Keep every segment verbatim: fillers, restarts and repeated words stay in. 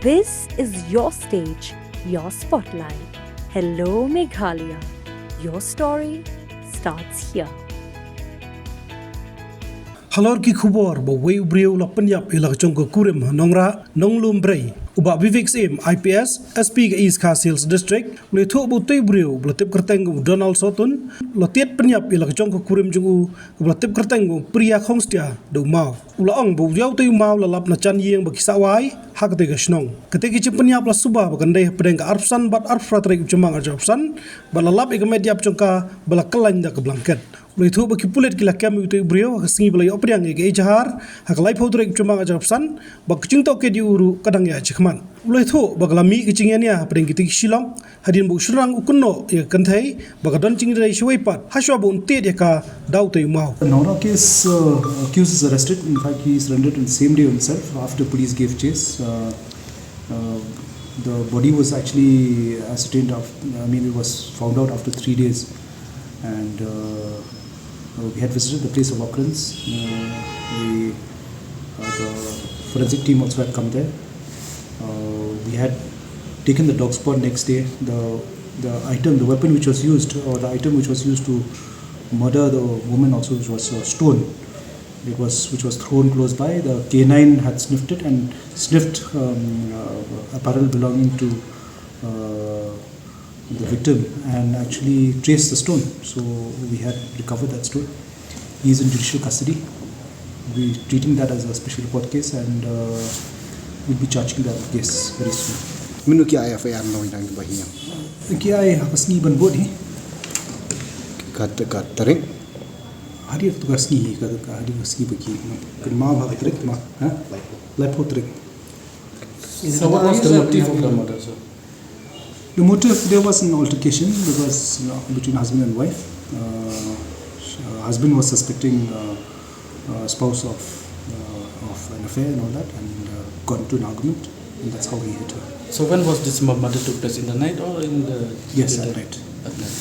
This is your stage, your spotlight. Hello, Meghalaya. Your story starts here. Halor ki khubor ba uwei u briew u la pynïap ïa la ka jong ka kurim ha Nongrah, Nonglum Brei, u Bah Vivek Syiem, I P S, S P ka East Khasi Hills District, u la ïathuh ba utei u briew ba la tip kyrteng kum u Donald Sotun, u la tied pynïap ïa la ka jong ka kurim jong u, ba la tip kyrteng kum u Priya Khongstia da u maw. U la ong ba u ïa utei u maw la lap na jan ïing ba ki sah wai ha katei ka shnong. Katei ka jingpynïap la suba ba kan dei hapdeng ka arphew san bad arphew phra tarik u Jymmang arphew san, bad la lap ïa ka met ïap jong ka ba la kyllaiñ da ka blanket. U la ïathuh ba ki pulit ki la kem ïa utei u briew ha ka sngi ba la ïoh pdiang ïa ka ejahar ha ka laiphew tarik u Jymmang arphew san, bad ka jingtohkit ïa u ruh ka dang ïaid shakhmat. U la ïathuh ba ka la mih ka jingïania hapdeng kitei ki shilliang hadien ba u shynrang u kynnoh ïa ka kynthei ba ka don jingïadei shawei pat, hashwa ba un tied ïa ka da utei u maw. Nongrah case, uh, accused is arrested. In fact, he surrendered on the same day himself after police gave chase. Uh, uh, the body was actually ascertained, of, I mean, it was found out after three days. And uh, uh, we had visited the place of occurrence. Uh, we, uh, the forensic team also had come there. Uh, we had taken the dog spot next day. The, the item, the weapon which was used, or the item which was used to murder the woman also, which was a stone. It was, which was thrown close by. The canine had sniffed it and sniffed, um, uh, apparel belonging to, uh, the victim and actually traced the stone. So we had recovered that stone. He is in judicial custody. We're treating that as a special court case and uh, we'll be charging that case very soon. Mynno ki ai F I R na ki ba hiar? Ki ai ha ka sngi ban bud hi. Kat, kat tarik? Hadien tu ka sngi hi, kat, kat hadien ka sngi ba ki. Kan ma ha ka tarik ma, ha? Laiphew tarik. So what was the motive of the murder, sir? The motive, there was an altercation because, you know, between husband and wife. Uh, sh- uh, husband was suspecting uh, uh, spouse of uh, of an affair and all that, and uh, got into an argument, and that's how he hit her. So when was this mu- murder took place, in the night or in the Yes, at later? Night. At night.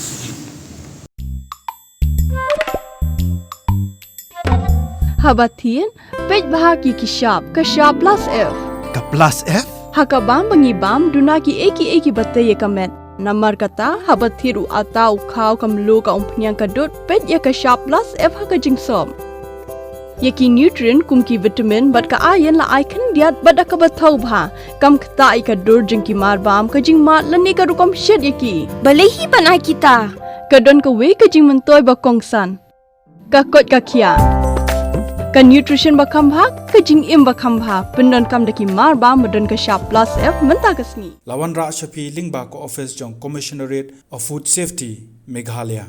Haba thied, peit bha ki ki shap, ka shap plus F. Ka plus F? Ha ka bam ba ngi bam, duna ki ei ki ei ki ba tei ïa ka met. Namar kata, haba thied u atta u khaw ka mluh ka umphniang ka dud, peit ïa ka shap plus F ha ka jingsop. Ïa ki nutrient kum ki vitamin bad ka iron la ai khyndiat bad da kaba thaw bha. Kam ktah ïa ka dur jong ki mar bam, ka jingmad lane ka rukom shet ïa ki. Balei hi ban ai kita? Ka don kawei ka jingmyntoi ba kongsan. Ka koit ka khiah. Ka nutrition ba kham bha, ka jingim ba kham bha. Pyndonkam da ki mar bam ba don ka shap plus F mynta ka sngi. La wanrah sha phi lyngba ka office jong Commissionerate of Food Safety, Meghalaya.